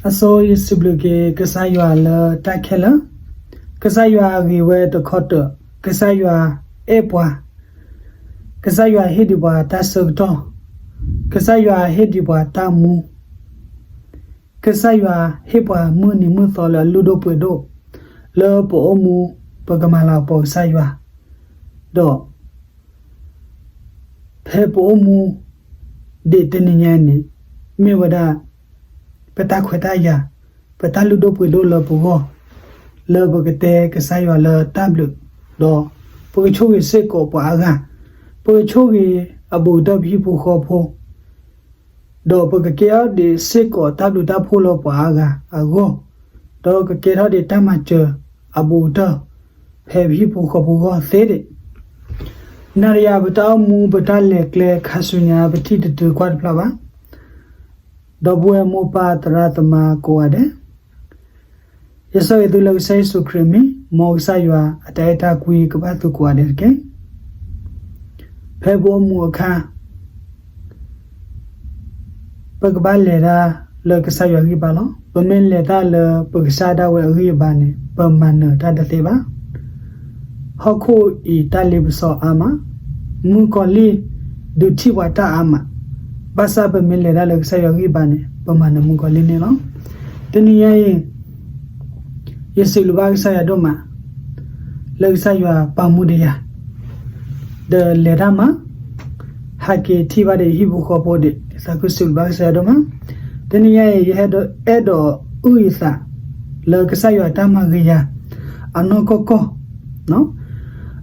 အဆိ ယစံးဘျုးက့ၤကစၢ်ယွၤလၢတၢ်ခဲလၢာ်, ကစၢ်ယွၤအဂ့ၤဝဲတခီတၢၢ်, ကစၢ်ယွၤအဲၣ်ပှၤ, ကစၢ်ယွၤဟ့ၣ်ဒံးပှၤတၢ်ဆၢကတီၢ်, ကစၢ်ယွၤဟ့ၣ်ဒံးပှၤတၢ်မူ, ကစၢ်ယွၤဟ့ၣ်ပှၤမုၢ်နံၤမုၢ်သီလၢအလုၢ်ဒိၣ်ပှ့ၤဒိၣ်, လၢပအိၣ်မူ ပကမၤလၤကပီၤကစၢ်ယွၤ, ဒီး ဖဲပအိၣ်မူ ဒ်တနံၤညါအံၤန့ၣ် မ့ၢ်ဝဲဒၣ် ပတၢ်ခွဲးတၢ်ယာ်, ပတၢ်လုၢ်ဒိၣ်ပှ့ၤဒိၣ်လၢပဂီၢ်, လၢပကတဲကစၢ်ယွၤလၢတၢ်ဘျုး, ဒီးပကဆိၣ်ဂ့ၤစ့ၢ်ကီးပှၤအါဂၤ, ပကဆိၣ်ဂ့ၤအဘူးကတၢၢ်ပဟံၣ်ဖိဃီဖိ ဒီးပကကဲထီၣ်ဒံးစ့ၢ်ကီးတၢ်ဘျုးတၢ်ဖှိၣ်လၢပှၤအါဂၤအဂီၢ်, ဒီးကကဲထီၣ်ဒံးတၢ်မၤစၢၤအဘူးကတၢၢ် ဖဲပဟံၣ်ဖိဃီဖိဂီၢ်သ့ဒံး. နၤဒီးယၤပတၢ်အိၣ်မူပတၢ်လဲၤကျဲခါဆူညါ ပထံၣ်တတုၤကွၢ်တဖျါဘၣ်. ဒီပုၢ်ဝဲၢ်မိၢ်ပၢ်သရၣ်သမါကိးဂၤဒဲး, ယဆၢဂ့ၤသုလၢကစၢ်ယ့ၣ်ၡူးခရံာ်အမံၤ, မ်ကစၢ်ယွၤအတၢ်အဲၣ်တၢ်ကွံကဘၣ်သုကိးဂၤဒဲးတက့ၢ်. ဖဲပအိၣ်မူအခါ ပကဘၣ်လဲၤတၢ်လၢကစၢ်ယွၤအဂံၢ်ဘါလီၤ. ပမ့ၢ်လဲၤတၢ်လၢပကစၢ်ဒၣ်ဝဲအဂံၢ်အဘါန့ၣ် ပမၤနၢၤတၢ်တသ့ဘၣ်. ဟီၣ်ခိၣ်အံၤတၢ်လ့ပစီအါမး, မုၣ်ကီၤလံၢ်ဒုးထံၣ်ပှၤတၢ်အါမး, ဘၣ်ဆၣ်ပမ့ၢ်လဲၤတၢ်လၢကစၢ်ယွၤအဂံၢ်အဘါန့ၣ် ပမၤနၢၤမုၣ်ကီၤလံၢ်န့ၣ်လီၤ. တနံၤညါအံၤ ယစံးဘျုးဘၣ်ကစၢ်ယွၤဒိၣ်မး လၢကစၢ်ယွၤပာ်မူဒံးယၤ ဒီးလဲၤတၢ်မၤ ဟဲက့ၤထံၣ်ဘၣ်ဒီးယဟံၣ်ဖိဃီဖိဒံး ယသးခုစံးဘျုးဘၣ်ကစၢ်ယွၤဒိၣ်မး. တနံၤညါအံၤ ယအဲၣ်ဒိးအုၣ်ယသး လၢကစၢ်ယွၤတၢ်မၤဂ့ၤယၤ အနီၢ်ကီၢ်ကီၢ်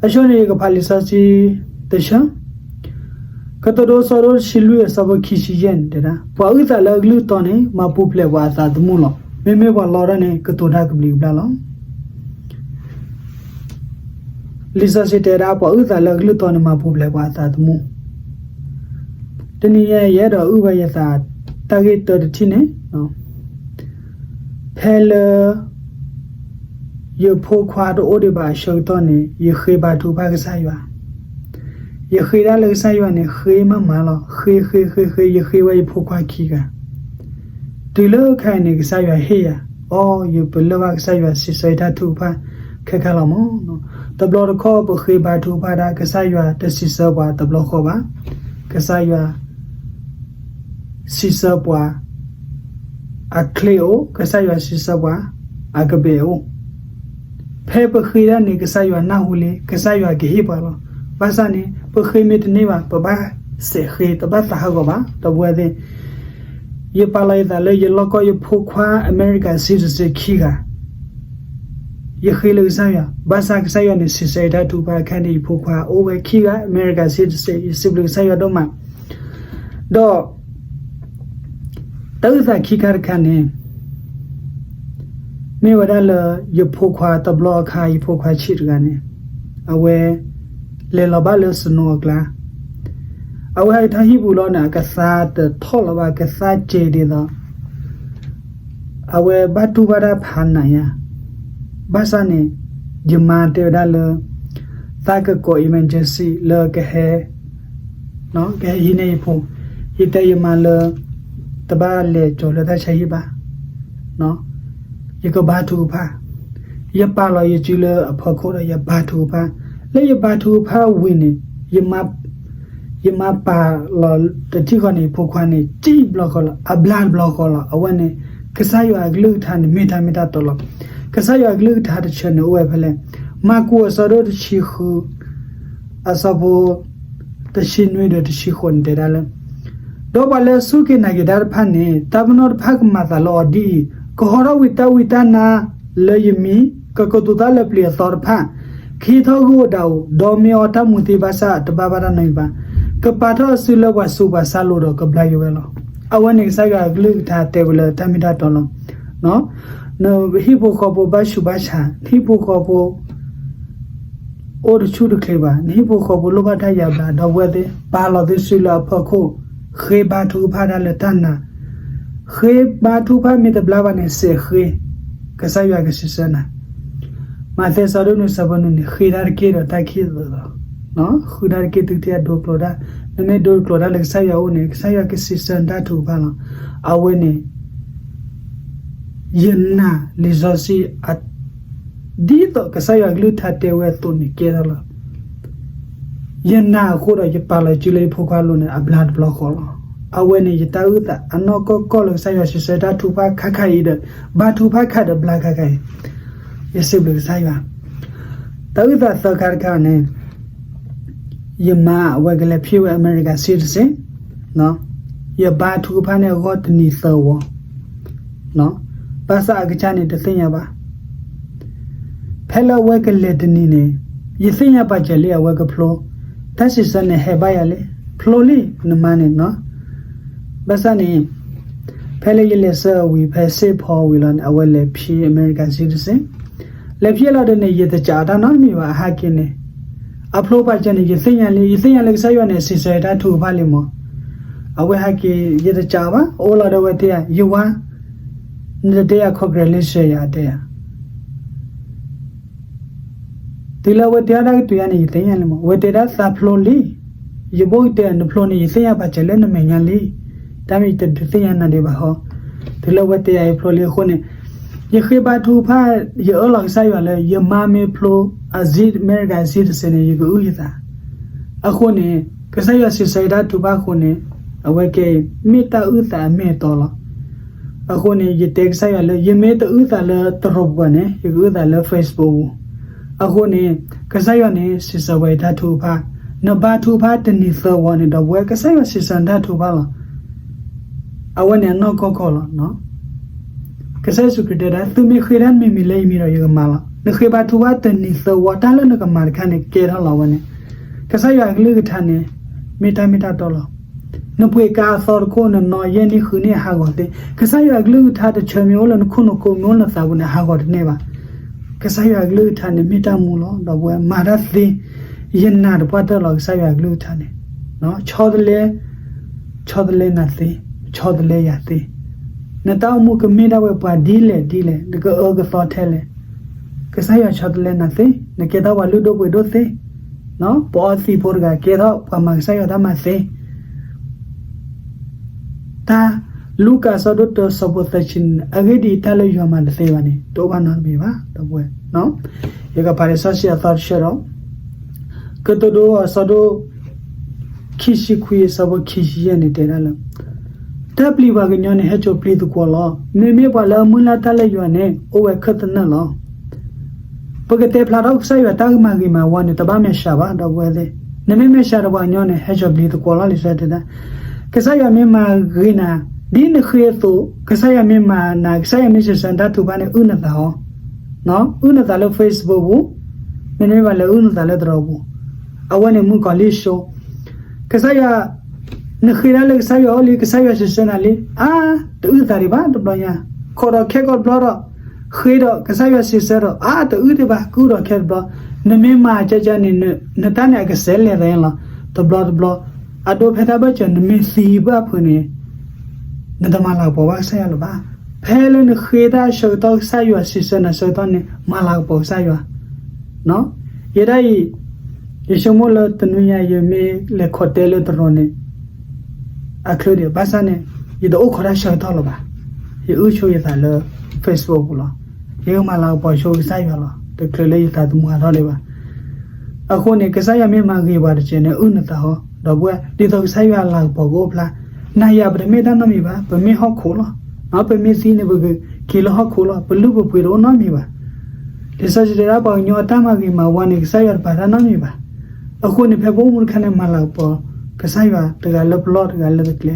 အဆိန့ၣ် ယကဖးလံာ်စီဆှံတဆၢ ကတိၤဒိ အဆၢဒိၣ်တဆံလွံၢ် အဆၢဖိခံဆံယဲၢ်န့ၣ်တဲဒၣ်, ပှၤအုၣ်သးလၢအကလုၢ်တီန့ၣ် မၤပူၤဖျဲးပှၤအသးသမူလီၤ. မ့မ့ၢ်ပှၤလီတၢ်န့ၣ် ကတိၤတၢ်ကဘျံးကဘျၣ်လီၤ. လံာ်စီဆှံတဲဒၣ် ပှၤအုၣ်သးလၢအကလုၢ်တီန့ၣ် မၤပူၤဖျဲးပှၤအသးသမူ. တနံၤညါ ယအဲၣ်ဒိးအုၣ်ဘၣ်ယသး တၢ်ဂ့ၢ်တၢတထံၣ်န့ၣ် ဖဲလၢ ယဖိခွါတအိၣ်ဒံးဘၣ်အဆၢကတီၢ်န့ၣ် ယဃ့ဘါထုကဖၣ်ကစၢ်ယွၤ, ယဃ့တၢ်လၢကစၢ်ယွၤန့ၣ် ဃ့မးမးလီၤ. ဃ့ ဃ့ ဃ့ ဃ့ ယဃ့ဝဲယဖိခွါခံဂၤ, တုၤလၢခဲအံၤန့ၣ် ကစၢ်ယွၤဟ့ၣ်ယၤ, အိ ယပလၢၢ်ဘၣ်ကစၢ်ယွၤ စံးဆၢယတၢ်ထုကဖၣ်ခဲခါလီၤမး. တဘျီတခီၣ် ပဃ့ဘါထုကဖၣ်ဒၣ် ကစၢ်ယွၤတစံးဆၢပှၤတဘျီဃီဘၣ်. ကစၢ်ယွၤ စံးဆၢပှၤ အချ့အိၣ်, ကစၢ်ယွၤစံးဆၢပှၤ အကဘဲၣ်အိၣ်. ဖဲပဃ့ဒၣ်န့ၣ် ကစၢ်ယွၤနၢ်ဟူလံ, ကစၢ်ယွၤကဟ့ၣ်ပှၤလီၤ. ဘၣ်ဆၣ်န့ၣ် ပဃ့မ့ၢ်တန့ၢ်ဘၣ် ပဘၣ်စဲးဃ့, တဘၣ်သးဟးဂီၤဘၣ်. ဒီပုၢ်ဝဲၢ်သ့ၣ်, ယပာ်လီၤယသးလၢ ယလိၣ်ကီၢ်ယဖိခွါ အမဲရကၤ citizen ခံဂၤ ယဃ့လၢကစၢ်ယွၤ, ဘၣ်ဆၣ်ကစၢ်ယွၤန့ၣ် စံးဆၢယတၢ်ထုကဖၣ်ခဲအံၤန့ၣ် ယဖိခွါအိၣ်ဝဲခံဂၤ အမဲရကၤ citizen, ယစံးဘျုးကစၢ်ယွၤဒိၣ်မး. ဒီး တၢ်အုၣ်သးခံခါတခါန့ၣ် မ့ၢ်ဝဲဒၣ်လၢ ယဖိခွါတဘျီအခါ ယဖိခွါဆံးတဂၤန့ၣ် အဝဲ လဲၤလီၤဘၣ်လၢ snow အကျါ, အဝဲဟဲက့ၤထီၣ်ဟံၣ်ပူၤလီၤန့ၣ် အကသါတထီၣ်လၢၤဘၣ်, ကသါစဲးဒ်သိး အဝဲဘၣ်တူၢ်ဘၣ်တၢ်ဖးနးညါ, ဘၣ်ဆၣ်န့ၣ် ယမါတဲဝဲဒၣ်လၢ သးကကိး emergency လၢကဟဲ ကဟဲဟံးန့ၢ်ယဖိ, ယတဲယမါလၢ တဘၣ်လဲၤကၠီၤလၢတၢ်ဆါဟံၣ်ဘၣ်, ယကဘါထုကဖၣ်, ယပာ်လီၤယစုလၢအဖီခိၣ်ဒီး ယဘါထုကဖၣ်, လၢယဘါထုကဖၣ်ဝံၤန့ၣ် ယမါပာ်လီၤတထံၣ်ဃီန့ၣ် ယဖိခွါန့ၣ် စံၣ်တဘျီဃီလီၤ, အဘျါတဘျီဃီလီၤ. အဝဲန့ၣ် ကစၢ်ယွၤအကလုၢ်ကထါန့ၣ် မ့ၢ်တၢ်မ့ၢ်တၢ်တီလီၤ. ကစၢ်ယွၤအကလုၢ်ကထါတဆၢန့ၣ် အိၣ်ဝဲဖဲလဲၣ်. မၢ်ကူးအဆၢဒိၣ်တဆံဃု အဆၢဖိ တဆံနွံဒီးတဆံဃိးန့ၣ်တဲဒၣ်လၢ ဒီးပှၤလၢအစူၢ်က့ၤနာ်က့ၤတၢ်တဖၣ်န့ၣ် တၢ်ပနီၣ်တဖၣ်ကမၤသးလၢအီၤဒ်အံၤ, ကဟီထီၣ်ဝံၤတၢ်ဝံတၢ်နါလၢယမံၤ, ကကတိၤတၢ်လၢပျံၤအသီတဖၣ်, ကဟံးထီၣ်ဂုၢ်အိၣ်ဒၣ်အိၣ်, ဒီးမ့ၢ်အီၣ်တၢ်မူၤသ့ဘၣ်ဆၣ် တဘၣ်ဘၣ်တၢ်နီတမံၤဘၣ်, ကပာ်ထီၣ်အစုလၢပှၤဆူးပှၤဆါလိၤဒီးကဘျါက့ၤဝဲလီၤ. အဝဲန့ၣ် ကစၢ်ယွၤအကလုၢ်ကထါတဲဝဲလၢတၢ်မ့ၢ်တၢ်တီလီၤ. နဟံၣ်ဖိဃီဖိဘၣ်ဆူးဘၣ်ဆါ, နဟံၣ်ဖိဃီဖိ အိၣ်တဆူၣ်တချ့ဘၣ်, နဟံၣ်ဖိဃီဖိလိၣ်ဘၣ်တၢ်ယါဘျါ, ဒီပုၢ်ဝဲၢ်သ့ၣ်, ပာ်လီၤသုစုလၢအဖီခိၣ်, ဃ့ဘါထုကဖၣ်တၢ်လၢတၢ်နာ်, ဃ့ဘါထုကဖၣ်မ့ၢ်တဘျါဘၣ်န့ၣ် စဲးဃ့, ကစၢ်ယွၤကစံးဆၢနၤ. မးသဲဆၢဒိၣ်နွံဆၢဖိနွံန့ၣ် ဃ့တၢ်တက့ၢ်ဒီးတၢ်ခံးသၢသီ, ဃုတၢ်တက့ၢ်သုတဟဲဒိကျိၤတၢ်, နမ့ၢ်ဒိကျိၤတၢ်လၢကစၢ်ယွၤအအိၣ်န့ၣ် ကစၢ်ယွၤကစံးဆၢနတၢ်ထုကဖၣ်လီၤ. အဝဲန့ၣ် ယနာ်လံာ်စီဆှံအ ဒ်သိးကစၢ်ယွၤအကလုၢ်ကထါတဲဝဲအသိးန့ၣ်ကဲထီၣ်လီၤ. ယနာ်အဃိဒီးယပာ်လီၤစုလၢယဖိခွါအလိၤန့ၣ် အဘျါတဘျီဃီလီၤ. အဝဲန့ၣ်ယတၢ်အုၣ်သးအနီၢ်ကီၢ်ကီၢ်လၢကစၢ်ယွၤစံးဆၢတၢ်ထုကဖၣ်ခါခါအံၤဒီး ဘါထုကဖၣ်ခါဒီးဘျါခါခါအံၤ ယစံးဘျုးကစၢ်ယွၤ တၢ်အုၣ်သးသၢခါတခါန့ၣ် ယမါအဝဲကလဲၤဖံးဝဲအမဲရကၤ citizen, ယဘါထုကဖၣ်န့ၢ်အဂီၢ်တနံၤသၢဝီ, ဘၣ်ဆၣ်အကစၢ်န့ၣ်တသ့ၣ်ညါဘၣ်. ဖဲလၢအဝဲကလဲၤတနံၤန့ၣ် ယသ့ၣ်ညါပာ်စၢၤလံအဝဲကဖျိ, တၢ်စံးဆၢန့ၣ်ဟဲဘၣ်ယၤလံ, ဖျိလံ နမါန့ၣ်နီၤ. ဘၣ်ဆၣ်န့ၣ် ဖဲလၢယလဲၤဆှၢအီၤဝံၤ ဖဲစ့ၢ်ဖီဝံၤလီၤန့ၣ် အဝဲလဲၤဖံးအမဲရကၤ citizen, လဲၤဖံးလီၤဒီးန့ၣ် ယတစံးအီၤတၢ်နီတမံၤဘၣ် အဟဲက့ၤန့ၣ် အဖျိပာ်စၢၤန့ၣ် ယသ့ၣ်ညါလံ, ယသ့ၣ်ညါလၢကစၢ်ယွၤန့ၣ် စံးဆၢတၢ်ထုကဖၣ်လံမး. အဝဲဟဲက့ၤ ယတစံးအီၤဘၣ်, အိၣ်လီၤဒီးအဝဲတဲယၤ ယဝၤ နတတဲယၤ congratulation ယၤ အတဲယၤ တုၤလၢအဝဲတဲအီၤတၢ်ကတိၤယၤန့ၣ် ယသ့ၣ်ညါလံမး, အဝဲတဲဒၣ်သးဖျိလံ. ယဘိၣ်ကတဲနဖျိန့ၣ် ယသ့ၣ်ညါပာ်စၢၤလၢနမဲာ်ညါလံ. တၢ်မ့ၢ်ယတသ့ၣ်ညါနၤဒံးဘၣ်ဟီ. တုၤလၢအဝဲတဲယၤယဖျိလံအဃိန့ၣ် ယဃ့ဘါထုကဖၣ် ယအၢၣ်လီၤကစၢ်ယွၤလၢ ယမါမ့ၢ်ဖျိ အမဲရကၤ citizen န့ၣ် ယကအုၣ်ယသး. အဃိန့ၣ် ကစၢ်ယွၤစံးဆၢယတၢ်ထုကဖၣ်အဃိန့ၣ် အဝဲကဲ မ့ၢ်တၢ်အုၣ်သးအမ့ၢ်အတီလီၤ. အဃိန့ၣ် ယတဲကစၢ်ယွၤလၢ ယမ့ၢ်တအုၣ်သးလၢတရိးပူၤဘၣ်န့ၣ် ယကအုၣ်သးလၢ Facebook ပူၤ. အဃိန့ၣ် ကစၢ်ယွၤန့ၣ် စံးဆၢဝဲယတၢ်ထုကဖၣ်, နဘါထုကဖၣ်တနံၤသၢဝီန့ၣ် ဒီပုၢ်ဝဲၢ် ကစၢ်ယွၤစံးဆၢနတၢ်ထုကဖၣ်လီၤ. အဝဲန့ၣ်အနီၢ်ကီၢ်ကီၢ်လီၤ. ကစၢ်ယ့ၣ်ၡူးခရံာ်တဲဒၣ် သုမ့ၢ်ဃ့တၢ်တမံၤမံၤလၢယမံၤဒီးယကမၤလီၤ. နဃ့ဘါထုကဖၣ်တနံၤသၢဝီ တၢ်လၢနကမၤတခါန့ၣ် ကဲထီၣ်လီၤဝဲန့ၣ်. ကစၢ်ယွၤအကလုၢ်ကထါန့ၣ် မ့ၢ်တၢ်မ့ၢ်တၢ်တီလီၤ. နပှ့ၤကါအသီတခိၣ် နနီၣ်ယဲၢ်နံၣ်ဃုနံၣ်အဟးဂီၤသ့, ကစၢ်ယွၤအကလုၢ်ကထါတဆၢမ့ၢ်အိၣ်လၢနခိၣ်နူာ်ကိးမ့ၢ်အိၣ်လၢနသးပူၤန့ၣ် အဟးဂီၤတန့ၢ်ဘၣ်. ကစၢ်ယွၤအကလုၢ်ကထါန့ၣ် မ့ၢ်တၢ်မူလီၤ ဒီပုၢ်ဝဲၢ် မၤတၢ်သ့. ယနာ်တပှၢ်တၢၢ်လီၤ ကစၢ်ယွၤအကလုၢ်ကထါန့ၣ် ဆီတလဲ ဆီတလဲနၤသ့, ဆီတလဲယၤသ့. နတၢ်အိၣ်မူကမ့ၢ်ဒၣ်ဝဲပှၤဒ်လဲၣ်ဒ်လဲၣ်, နကအၢကသီထဲလဲၣ်, ကစၢ်ယွၤဆီတလဲနၤသ့. နကဲထီၣ်ပှၤလုၢ်ဒိၣ်ပှ့ၤဒိၣ်သ့, ပအီသံးဖိတဂၤ ကဲထီၣ်ပှၤမၤကစၢ်ယွၤတၢ်မၤသ့. တၢ်လူၤကၣ်အဆၢဒိၣ်တၢ ဆၢဖိသၢဆံန့ၣ် အဂ့ၢ်ဒ်အံၤ တၢ်လၢယွၤမၤတသ့ဘၣ်န့ၣ် တအိၣ်ဘၣ်နီတမံၤဘၣ် ဒီပုၢ်ဝဲၢ်. ယကဖးလံာ်စီဆှံအသီတဆၢဒီး ကတိၤဒိအဆၢဒိၣ် ခံဆံခွံ အဆၢဖိခံဆံယဲၢ်န့ၣ် တဲဒၣ်လၢ တၢ်ပျံၤပှၤကညီန့ၣ် ဟဲစိာ်ပျံၤသကွီၤလီၤ. မ့မ့ၢ်ပှၤလၢအမုၢ်လၢ်တၢ်လၢယွၤန့ၣ် အိၣ်ဝဲခၢၣ်သနၢၣ်လီၤ. ပကတဲဖျါထီၣ်ကစၢ်ယွၤတၢ်မၤဂ့ၤမၤဝါန့ၣ် တဘၣ်မဲာ်ဆှးဘၣ် ဒီပုၢ်ဝဲၢ်သ့ၣ်. နမ့ၢ်မဲာ်ဆှးဒီးပှၤကညီန့ၣ် ဟဲစိာ်ပျံၤသကွီၤလီၤ လံာ်စီဆှံတဲဒၣ်. ကစၢ်ယွၤမ့ၢ်မၤဂ့ၤနၤ ဒ်နဃ့အသိး, ကစၢ်ယွၤမ့ၢ်မၤနၤ, ကစၢ်ယွၤမ့ၢ်စံးဆၢနတၢ်ထုကဖၣ်န့ၣ် အုၣ်နသးဟီ, အုၣ်နသးလၢ Facebook ပူၤ, မ့တမ့ၢ်ဘၣ်လဲၤအုၣ်နသးလၢတရီးပူၤ, အဝဲန့ၣ်မုၣ်ကီၤလံၢ်ၡိ. ကစၢ်ယွၤ နဃ့ဒၣ်လၢကစၢ်ယွၤအိၣ်လံ ကစၢ်ယွၤစံးဆၢနၤလံ, အါ တအုၣ်သးဒံးဘၣ်တဘျီညါ, ခိးဒီးခဲကိာ်တဘျီဒီး, ဃ့ဒီးကစၢ်ယွၤစံးဆၢဒီး အါ တအုၣ်ဒံးဘၣ် ကအုၣ်ဒီးခဲတဘျီ, နမ့ၢ်မၤကကန့ၣ် နတၢ်န့ၣ်အကစဲးလဲၤသးလီၤ, တဘျီတဘျီ, အဒိဖဲတၢ်ဘၢၣ်စၢၤ နမ့ၢ်သံဘၣ်ဖုးန့ၣ် နတမၤလၤကပီၤဘၣ်ကစၢ်ယွၤလၢၤဘၣ်. ဖဲလၢနဃ့တၢ်ဆၢကတီၢ်ကစၢ်ယွၤစံးဆၢနၤဆၢကတီၢ်န့ၣ် မၤလၤကပီၤကစၢ်ယွၤ. ယဲဒၣ်အံၤ ယဆိကမိၣ်လၢတနွံညါ ယမ့ၢ်လဲၤခိးတဲလၢတရီးန့ၣ် အချုးဒံး ဘၣ်ဆၣ်န့ၣ် ယတအိၣ်ခိးတၢ်ဆၢကတီၢ်လၢၤဘၣ်. ယအုၣ်ဆိယသးလၢ Facebook ပူၤလီၤ. ယကမၤလၤကပီၤဆိကစၢ်ယွၤလီၤ. တချုးလၢယသးသမူဟးထီၣ်ဒံးဘၣ်. အဃိန့ၣ် ကစၢ်ယွၤမ့ၢ်မၤဂ့ၤပှၤတစဲးန့ၣ် အုၣ်နသးဟီ ဒီပုၢ်ဝဲၢ်, ဒ်သိးကစၢ်ယွၤအလၤကပီၤကအိၣ်ဖျါ. နၤယၤပတမ့ၢ်တၢ်နီတမံၤဘၣ်, ပမ့ၢ်ဟီၣ်ခိၣ်လီၤ. ပမ့ၢ်သံန့ၣ် ပကက့ၤလၢဟီၣ်ခိၣ်လီၤ. ပလုၢ်ပပှ့ၤတအိၣ်နီတမံၤဘၣ်. လံာ်စီဆှံတဲဒၣ် ပှၤကညီအတၢ်မၤဂ့ၤမၤဝါန့ၣ် ကစၢ်ယွၤတပာ်တၢ်နီတမံၤဘၣ်. အဃိန့ၣ် ဖဲပအိၣ်မူတခါန့ၣ် မၤလၤကပီၤ ကစၢ်ယွၤတဂၤလၢပလီၢ်တဂၤလၢပကျဲ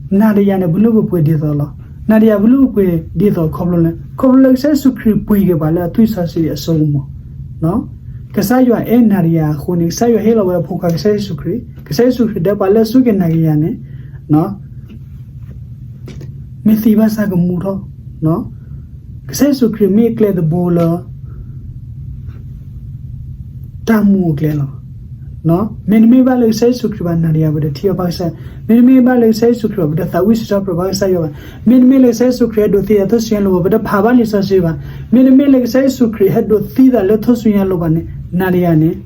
နၤဒီးယၤန့ၣ် ပလုၢ်ပပှ့ၤဒ်သိးလီၤ. နၤဒီးယၤပလုၢ်ပပှ့ၤဒ်သိးခီဖျိလၢ ခီဖျိလၢကစၢ်ယ့ၣ်ၡူးခရံာ်ပှ့ၤက့ၤပှၤလၢအသွံၣ်စီဆှံအစိကမီၤ. ကစၢ်ယွၤအဲၣ်နၤဒီးယၤအဃိန့ၣ် ကစၢ်ယွၤဟ့ၣ်လီၤဝဲအဖိခွါကစၢ်ယ့ၣ်ၡူးခရံာ်, ကစၢ်ယ့ၣ်ၡူးခရံာ်တဲပှၤလၢအစူၢ်က့ၤနာ်က့ၤယၤန့ၣ် မ့ၢ်သံဘၣ်ဆၣ်ကမူထီၣ်, ကစၢ်ယ့ၣ်ၡူးခရံာ်မ့ၢ်ကျဲတဘိလၢ တၢ်မူအကျဲလီၤ. မ့တမ့ၢ်ဘၣ်လၢကစၢ်ယ့ၣ်ၡူးခရံာ်ဘၣ် နၤဒီးယၤပတထံၣ်ဘၣ်ဘၣ်ကစၢ်, မ့တမ့ၢ်ဘၣ်လၢကစၢ်ယ့ၣ်ၡူးခရံာ်ဘၣ် ပတသးဝံၣ်စံးထီၣ်ပတြၢၤဘၣ်ကစၢ်ယွၤဘၣ်, မ့တမ့ၢ်လၢကစၢ်ယ့ၣ်ၡူးခရံာ်ဟဲဒိးသံသးလၢထိၣ်စုညါလိၤဘၣ် ပတဖးဘၣ်လံာ်စီဆှံဘၣ်, မ့တမ့ၢ်လၢကစၢ်ယ့ၣ်ၡူးခရံာ်ဟဲဒိးသံသးလၢထိၣ်စုညါလိၤဘၣ်န့ၣ် နၤဒီးယၤန့ၣ်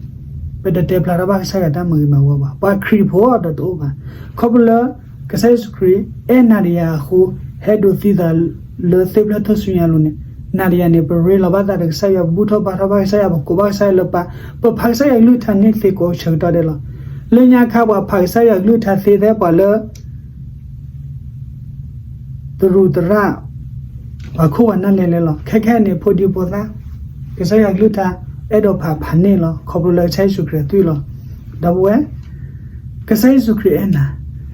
ပတတဲဖျါထီၣ်ဘၣ်ကစၢ်ယွၤတၢ်မၤဂ့ၤမၤဝါဘၣ်, ပှၤခရံာ်ဖိအီၤဒီးတအိၣ်ဘၣ်. ခီဖျိလၢ ကစၢ်ယ့ၣ်ၡူးခရံာ် အဲၣ်နၤဒီးယၤအဃိ ဟဲဒိးသံသးလၢသ့ၣ်ဖျၢၣ်ထူၣ်စုညါအလိၤန့ၣ်, နၤဒီးယၤန့ၣ် ပရ့လိာ်ဘၣ်သးဒီးကစၢ်ယွၤ, ပဘူၣ်ထီၣ်ဘါထီၣ်ဘၣ်ကစၢ်ယွၤ, ပကိးဘၣ်ကစၢ်ယွၤလၢပၢ်, ပဖးကစၢ်ယွၤကလုၢ်ကထါန့ၢ်သ့ကိးဆၢကတီၢ်ဒဲးလီၤ. လၢညါခါပှၤဖးကစၢ်ယွၤကလုၢ်ကထါသ့ သဲပှၤလၢ သရူးသရၣ်, ပှၤခိၣ်ပှၤနၢ်လဲၤလဲၤလီၤ. ခဲခဲန့ၣ် ဖိဒံဖိသၣ်, ကစၢ်ယွၤကလုၢ်ကထါ အဲၣ်ဒိးဖးဖးန့ၢ်လီၤ. ခီဖျိလၢကစၢ်ယ့ၣ်ၡူးခရံာ်အသွံၣ်လီၤ. ဒီပုၢ်ဝဲၢ်, ကစၢ်ယ့ၣ်ၡူးခရံာ်အဲၣ်နၤ,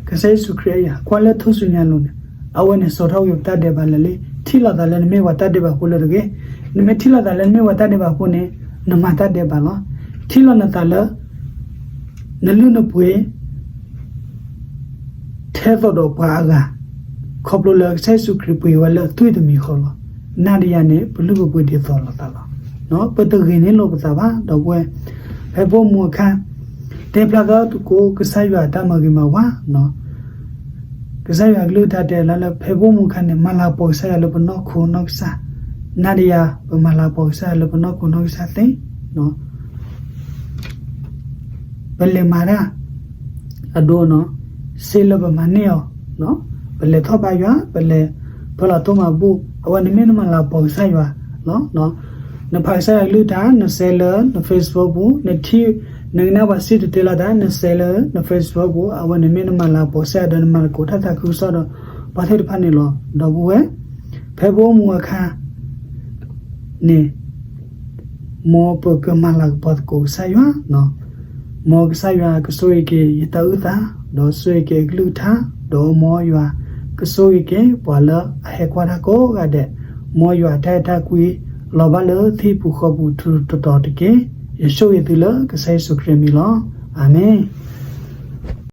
ကစၢ်ယ့ၣ်ၡူးခရံာ်အဲၣ်ယၤ, ကွၢ်လၢထူၣ်စုညါအလိၤန့ၣ်, အဝဲန့ၣ်စိာ်ထီၣ်က့ၤပတၢ်ဒဲးဘးလၢာ်လံ. ထံၣ်လိာ်သးလၢနမ့ၢ်ပှၤတၢ်ဒဲးဘးဖိလၢတဂ့ၤ. နမ့ၢ်ထံၣ်လိာ်သးလၢနမ့ၢ်ပှၤတၢ်ဒဲးဘးဖိန့ၣ်, နမၤတၢ်ဒဲးဘးလီၤ. ထံၣ်လိာ်နသးလၢ နလုၢ်နပှ့ၤ ထဲသိးဒီးပှၤအဂၤ, ခီဖျိလၢကစၢ်ယ့ၣ်ၡူးခရံာ်ပှ့ၤဝဲလၢအသွံၣ်တမံၤဃီလီၤ. နၤဒီးယၤန့ၣ် ပလုၢ်ပပှ့ၤဒ်သိးလိာ်သးလီၤ. ပတဂ့ၤန့ၢ်လိာ်ပသးဘၣ် ဒီပုၢ်ဝဲၢ်, ဖဲပအိၣ်မူအခါ, တဲဖျါထီၣ်သကိးကစၢ်ယွၤအတၢ်မၤဂ့ၤမၤဝါ ကစၢ်ယွၤကလုၢ်ကထါတဲလၢ ဖဲပအိၣ်မူအခါန့ၣ် မၤလၤကပီၤကစၢ်ယွၤလၢပနီၢ်ခိနီၢ်ကစၢ်, နၤဒီးယၤ ပမၤလၤကပီၤကစၢ်ယွၤလၢပနီၢ်ခိနီၢ်ကစၢ်သ့ ပလဲၤမၤတၢ် အဒိန့ၣ်, စ့လၢပမၤန့ၢ်အီၤ, ပလဲၤထီၣ်ဘါယွၤ, ပလဲၤဖၢလီၤတိၢ်မၤဘူၣ်, အဝဲန့ၣ်မ့ၢ်နမၤလၤကပီၤကစၢ်ယွၤလီၤ. နဖးကစၢ်ယွၤကလုၢ်ကထါ နစဲးလၢန Facebook ပူၤ, နထံၣ်, နကနၣ်ပှၤစံၣ်တဲၤတဲလီၤတၢ် နစဲးလၢန Facebook ပူၤ, အဝဲန့ၣ်မ့ၢ်နမၤလၤကပီၤကစၢ်ယွၤဒီး နမၤသကိးတၢ်သးခုကစီၣ်ဒီး ပှၤသ့ၣ်တဖၣ်န့ၣ်လီၤ. ဒီပုၢ်ဝဲၢ်, ဖဲပအိၣ်မူအခါ န့ၣ်, မ်ပကမၤလၤကပီၤသကိးကစၢ်ယွၤ, မ်ကစၢ်ယွၤကဆိၣ်ဂ့ၤက့ၤယတၢ်အုၣ်သး, ဒီးဆိၣ်ဂ့ၤက့ၤအကလုၢ်ကထါ, ဒီးမ်ယွၤကဆိၣ်ဂ့ၤက့ၤပှၤလၢအဟဲကွၢ်တၢ်ကိးဂၤဒဲး, မ်ယွၤအတၢ်အဲၣ်တၢ်ကွံ လီၤဘၣ်လၢဟံၣ်ပူၤဃီပူၤထူထူတီတီတက့ၢ်. ယဆိၣ်ဂ့ၤသုလၢကစၢ်ယ့ၣ်ၡူးခရံာ်အမံၤလီၤ. အၤမ့ၣ်.